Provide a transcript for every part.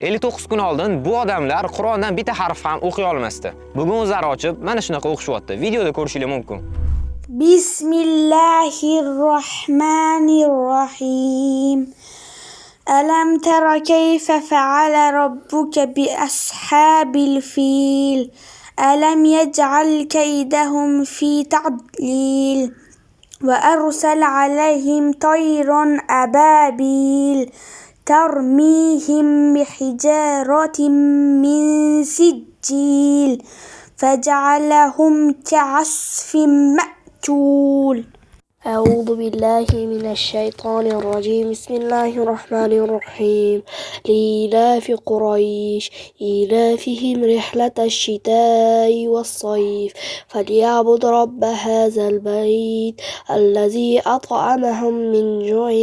59 kun oldin bu odamlar Qur'ondan bitta harf ham o'qiy olmasdi. Bugun o'zlari ochib, mana shunaqa o'qishyapti. Videoda ko'rishingiz mumkin. بسم الله الرحمن الرحيم. ألم تر كيف فعل ربك بأصحاب الفيل؟ ألم يجعل كيدهم في تضليل وأرسل عليهم طيرا أبابيل ترميهم بحجارة من سجيل فجعلهم كعصف مأكول. أعوذ بالله من الشيطان الرجيم. بسم الله الرحمن الرحيم. لإيلاف قريش إيلافهم رحلة الشتاء والصيف فليعبد رب هذا البيت الذي أطعمهم من جوع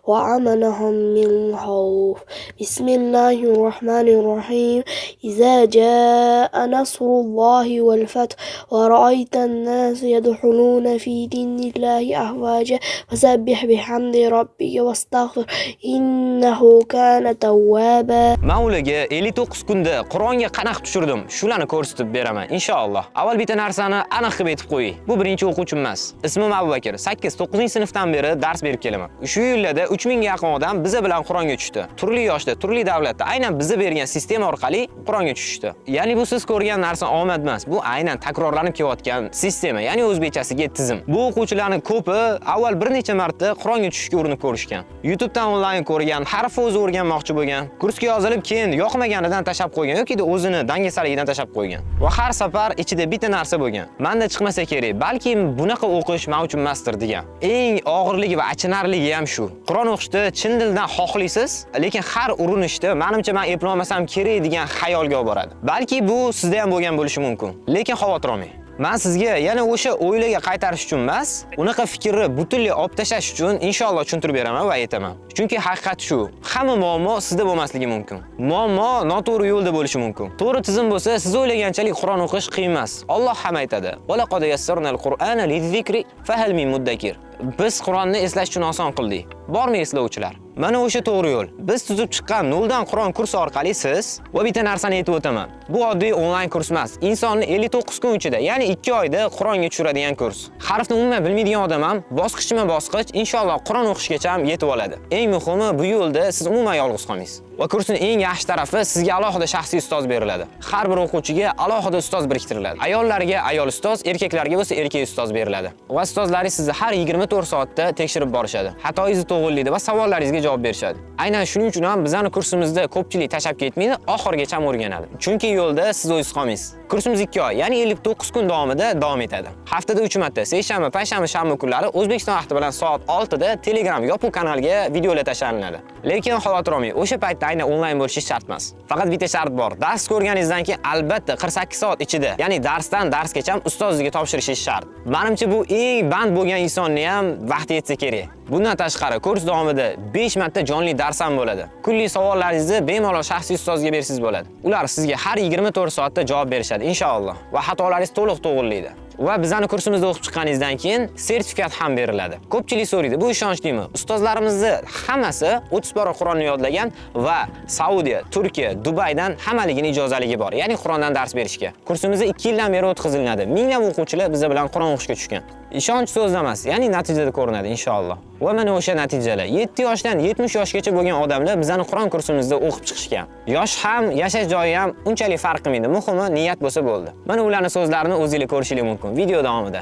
وأمنهم من خوف. بسم الله الرحمن الرحيم. إذا جاء نصر الله والفتح ورأيت الناس يدخلون في دين الله أفواجا فسبح بحمد ربك واستغفر إنه كان توابا. Men ularga 59 kunda Qur'onga qanaqa tushirdim, shularni ko'rsatib beraman inshaalloh. Avval bitta narsani aniq qilib aytib qo'yay. Bu birinchi o'quvchim emas. Ismim Abu Bakr. 8-9-sinfdan beri dars berib kelaman. Shu yillarda 3000 ga yaqin odam biza bilan Qur'onga tushdi. Turli yoshda, turli davlatda aynan biza bergan sistema orqali Qur'onga tushishdi. Ya'ni bu siz ko'rgan narsa omad emas. Bu aynan takrorlanib kelayotgan sistema, ya'ni o'zbekchasiga tizim. Bu o'quvchilarning ko'pi avval bir necha marta Qur'onga tushishga urinib ko'rishgan. YouTube'dan onlayn ko'rgan, harf o'zi o'rganmoqchi bo'lgan. Kursga yozilib, keyin yoqmaganidan tashlab qo'ygan yoki o'zini dangasaligidan tashlab qo'ygan. Va har safar ichida bitta narsa bo'lgan. Menda chiqmasa kerak, balki bunaqa o'qish men uchun emasdir degan. Eng og'irligi va achinarligi ham shu. Qur'on o'qishni chin dildan xohlaysiz, lekin har urinishda menimcha men eplolmasam kerak degan xayolga olib boradi. Balki bu sizda ham bo'lgan bo'lishi mumkin. Lekin xavotir olmang. Men sizga yana o'sha o'ylarga qaytarish uchun emas, unaqa fikrni butunlay olib tashlash uchun inshaalloh tushuntirib beraman va aytaman. Chunki haqiqat shu. Hamma muammo sizda bo'lmasligi mumkin. Muammo noto'g'ri yo'lda bo'lishi mumkin. To'g'ri tizim bo'lsa, siz o'ylaganchalik Qur'on o'qish qiyin emas. Alloh ham aytadi: "Va laqad yassarnal Qur'ana liz-zikri fahal min muddakir." Biz Qur'onni eslash uchun oson qildik. Bormi eslovchilar? Mana o'sha to'g'ri yo'l. Biz tuzib chiqqan noldan Qur'on kursi orqali siz va bitta narsani aytib o'taman. Bu oddiy onlayn kurs emas. Insonni 59 kun ichida, ya'ni 2 oyda Qur'onga tushiradigan kurs. Harfni umuman bilmaydigan odam ham bosqichma-bosqich inshaalloh Qur'on o'qishgacha ham yetib oladi. Eng muhimi, bu yo'lda siz umuman yolg'iz qolmaysiz. Va kursning eng yaxshi tarafi, sizga alohida shaxsiy ustoz beriladi. Har bir o'quvchiga alohida ustoz biriktiriladi. Ayollarga ayol ustoz, erkaklarga bo'lsa erkak ustoz beriladi. Va ustozlaringiz sizni har 24 soatda tekshirib borishadi. Xatoyingizni to'g'rilaydi va savollaringizga javob berishadi. Aynan shuning uchun ham bizning kursimizda ko'pchilik tashlab ketmaydi, oxirigacha ham o'rganadi. Chunki yo'lda siz o'zingiz qolmaysiz. Kursimiz 2 oy, ya'ni 59 kun davomida davom etadi. Haftada 3 marta, seshanba, payshanba, shanba kunlari O'zbekiston vaqti bilan soat 6 da Telegram yopiq kanalga videolar tashlanadi. Lekin xavotir olmang, o'sha paytda aynan onlayn bo'lishi shart emas. Faqat bitta shart bor. Dars ko'rganingizdan keyin albatta 48 soat ichida, ya'ni darsdan darsgacha ustozingizga topshirishingiz shart. Menimcha, bu eng band bo'lgan insonni ham vaqti yetsa kerak. Bundan tashqari, kurs davomida 5 marta jonli dars ham bo'ladi. Kunlik savollaringizni bemalol shaxsiy ustozga bersangiz bo'ladi. Ular sizga har 24 soatda javob berishadi inshaalloh va xatolaringiz to'liq to'g'rilaydi. Va bizani kursimizda o'qib chiqqaningizdan keyin sertifikat ham beriladi. Ko'pchilik so'raydi, bu ishonchlimi? Ustozlarimizni hammasi 30 pora Qur'onni yodlagan va Saudiya, Turkiya, Dubaydan hammaligini ijozaligi bor. Ya'ni Qur'ondan dars berishga. Kursimizda 2 yildan beri o'tkazilinadi. Minglab o'quvchilar biz bilan Qur'on o'qishga tushgan. Ishonch so'zda emas, ya'ni natijada ko'rinadi inshaalloh. Va mana o'sha natijalar. 7 yoshdan 70 yoshgacha bo'lgan odamlar bizani Qur'on kursimizda o'qib chiqishgan. Yosh ham, yashash joyi ham unchalik farq qilmaydi. Muhimi, niyat bo'lsa bo'ldi. Mana ularning so'zlarini o'zingiz ko'rishingiz mumkin video davomida.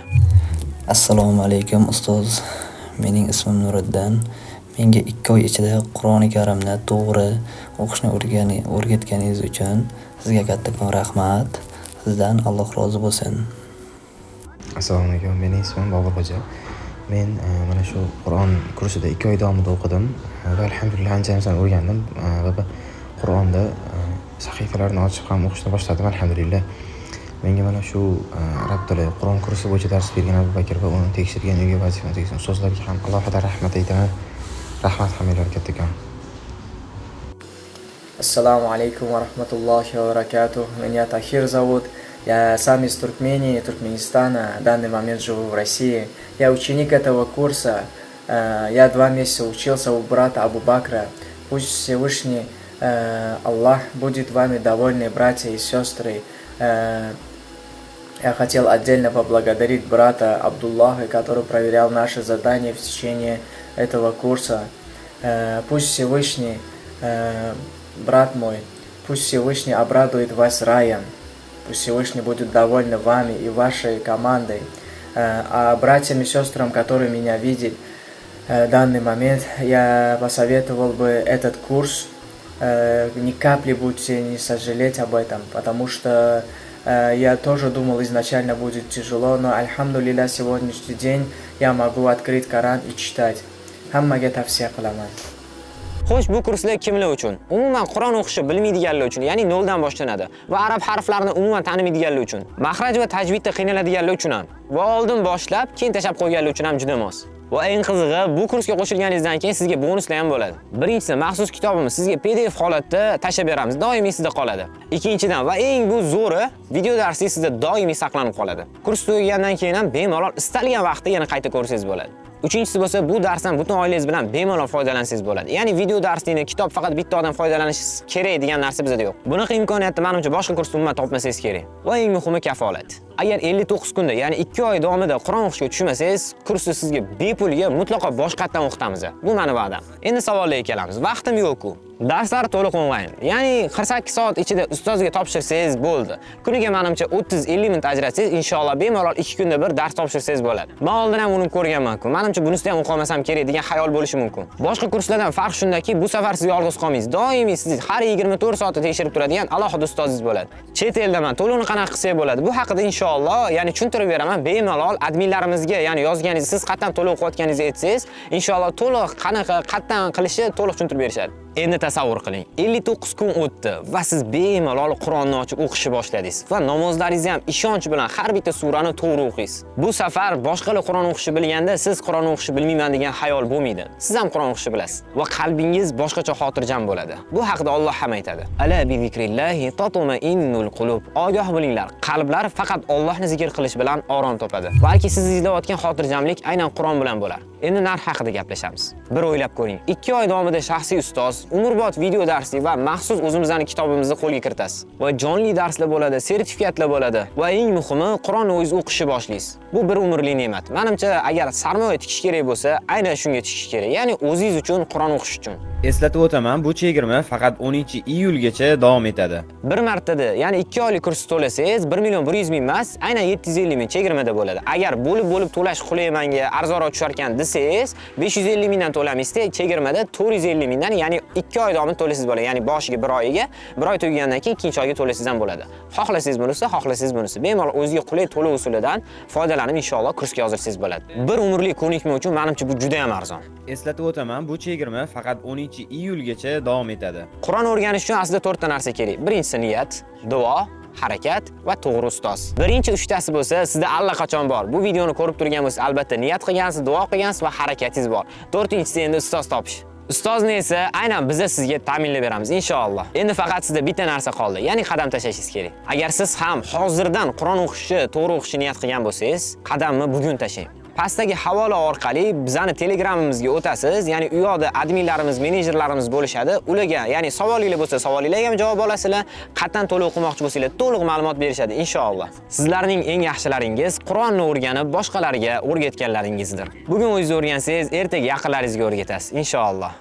Assalomu alaykum, ustoz. Mening ismim Nuriddin. Menga 2 oy ichida Qur'oni Karimni to'g'ri o'qishni o'rgatganingiz uchun sizga kattakon rahmat. Sizdan Alloh rozi bo'lsin. Assalomu alaykum. Mening ismim Bobur Xo'ja. Men mana shu Qur'on kursida 2 oy davomida o'qidim va alhamdulillah, ancha narsani o'rgandim va Qur'onda sahifalarni ochib ham o'qishni boshladim, alhamdulillah. Menga mana shu arab tili Qur'on kursi bo'yicha dars bergan Abu Bakr va uni tekshirgan, uyga vazifani tekshirgan ustozlarga ham alohida rahmat aytaman. Rahmat hammanglarga kattakon. Ассаламу алейкум ва рахматуллахи ва баракатух. Меня Тахир зовут. Я сам из Туркмении, Туркменистана. В данный момент живу в России. Я ученик этого курса. Я 2 месяца учился у брата Абу Бакра. Пусть Всевышний Аллах будет вами довольны, братья и сестры. Я хотел отдельно поблагодарить брата Абдуллаха, который проверял наши задания в течение этого курса. Пусть Всевышний, брат мой, пусть Всевышний обрадует вас раем. Пусть Всевышний будет доволен вами и вашей командой. А братьям и сестрам, которые меня видят в данный момент, я посоветовал бы этот курс. Ни капли будете не сожалеть об этом, потому что я тоже думал, изначально будет тяжело, но, альхамдулилля, сегодняшний день я могу открыть Коран и читать. Hammaga tavsiya qilaman. Xo'sh, bu kurslar kimlar uchun? Umuman Qur'on o'qishni bilmaydiganlar uchun, ya'ni noldan boshlanadi va arab harflarini umuman tanimaydiganlar uchun, maxraj va tajvidda qiynaladiganlar uchun ham va oldin boshlab, keyin tashlab qo'yganlar uchun ham juda mos. Va eng qizig'i, bu kursga qo'shilganingizdan keyin sizga bonuslar ham bo'ladi. Birinchisi, maxsus kitobimiz sizga PDF holatda tashlab beramiz, doimiy sizda qoladi. Ikkinchidan va eng bu zo'ri, video darsi sizda doimiy saqlanib qoladi. Kurs tugagandan keyin ham bemalol istalgan vaqtda yana qayta ko'rsangiz bo'ladi. Uchinchisi bo'lsa, bu darsdan butun oilangiz bilan bemalol foydalansangiz bo'ladi. Ya'ni video darslikni, kitob faqat bitta odam foydalanishi kerak degan narsa bizda yo'q. Bunaqa imkoniyatni menimcha boshqa kursda umuman topmasangiz kerak. Va eng muhimi, kafolat. Agar 59 kunda, ya'ni 2 oy davomida Qur'on o'qishga tushmasangiz, kursni sizga bepulga mutlaqo boshqatdan o'qitamiz. Bu meni va'dam. Endi savollarga kelamiz. Vaqtim yo'q-ku. Darslar to'liq onlayn. Ya'ni 48 soat ichida ustozga topshirsangiz bo'ldi. Kuniga menimcha 30-50 minut ajratsangiz, inshaalloh bemalol 2 kunda bir dars topshirsangiz bo'ladi. Men oldin ham uni ko'rganman-ku. Menimcha bunisida ham o'qolmasam kerak degan xayol bo'lishi mumkin. Boshqa kurslardan farq shundaki, bu safar siz yolg'iz qolmaysiz. Doimiy sizni har 24 soatda tekshirib turadigan alohida ustozingiz bo'ladi. Chet eldaman, to'lovni qanaqa qilsak bo'ladi? Bu haqida inshaalloh, ya'ni tushuntirib beraman. Bemalol adminlarimizga, ya'ni yozganingiz, siz qatdan to'lov qilayotganingizni aytsangiz, inshaalloh to'liq qanaqa qatdan qilishi to'liq tushuntirib berishadi. Endi tasavvur qiling. 59 kun o'tdi va siz bemalol Qur'onni ochib o'qishni boshladingiz va namozlaringizni ham ishonch bilan har bitta surani to'g'ri o'qiysiz. Bu safar boshqalar Qur'on o'qishni bilganda siz Qur'on o'qishni bilmayman degan xayol bo'lmaydi. Siz ham Qur'on o'qishni bilasiz va qalbingiz boshqacha xotirjam bo'ladi. Bu haqida Alloh ham aytadi. ألا بذكر الله تطمئن القلوب. Ogoh bo'linglar, qalblar faqat Allohni zikr qilish bilan orom topadi. Balki siz izlayotgan xotirjamlik aynan Qur'on bilan bo'lar. Endi narx haqida gaplashamiz. Bir o'ylab ko'ring. 2 oy davomida shaxsiy ustoz, umrbod video darslik va maxsus o'zimizning kitobimizni qo'lga kiritasiz. Va jonli darslar bo'ladi, sertifikatlar bo'ladi va eng muhimi, Qur'onni o'zingiz o'qishni boshlaysiz. Bu bir umrli ne'mat. Menimcha, agar sarmoya tikish kerak bo'lsa, aynan shunga tikish kerak. Ya'ni o'zingiz uchun Qur'on o'qish uchun. Eslatib o'taman, bu chegirma faqat 10-iyulgacha davom etadi. Bir martada, ya'ni 2 oylik kurs to'lasangiz, 1 million 100 ming emas, aynan 750 ming chegirmada bo'ladi. Agar bo'lib-bo'lib to'lash qulay menga, arzonroq tushar ekan desangiz, 550 mingdan to'lamaysizda, chegirmada 450 mingdan, ya'ni 2 oy davomida to'lasangiz bo'ladi. Ya'ni boshiga bir oyiga, bir oy tugagandan keyin ikkinchi oyga to'lasangiz ham bo'ladi. Xohlasangiz bunisi, xohlasangiz bunisi. Bemalol o'ziga qulay to'lov usulidan foydalanib inshaalloh kursga yozilsangiz bo'ladi. Bir umrli ko'nikma uchun menimcha bu juda ham arzon. Eslatib o'taman, bu chegirma faqat 10-iyulgacha davom etadi. Qur'on o'rganish uchun aslida to'rtta narsa kerak. Birinchisi niyat, duo, harakat va to'g'ri ustoz. Birinchi uchtasi bo'lsa sizda allaqachon bor. Bu videoni ko'rib turgan bo'lsangiz, albatta niyat qilgansiz, duo qilgansiz va harakatingiz bor. To'rtinchisi endi ustoz topish. Ustozni esa aynan biza sizga ta'minlab beramiz inshaalloh. Endi faqat sizda bitta narsa qoldi, ya'ni qadam tashlashingiz kerak. Agar siz ham hozirdan Qur'on o'qishni, to'g'ri o'qishni niyat qilgan bo'lsangiz, qadamni bugun tashlang. Pastdagi havola orqali bizani Telegramimizga o'tasiz, ya'ni u yoqda adminlarimiz, menejerlarimiz bo'lishadi. Ularga, ya'ni savolinglar bo'lsa, savolinglarga ham javob olasizlar. Qatdan to'lov qilmoqchi bo'lsanglar, to'liq ma'lumot berishadi inshaalloh. Sizlarning eng yaxshilaringiz Qur'onni o'rganib boshqalarga o'rgatganlaringizdir. Bugun o'zingiz o'rgansangiz, ertaga yaqinlaringizga o'rgatasiz inshaalloh.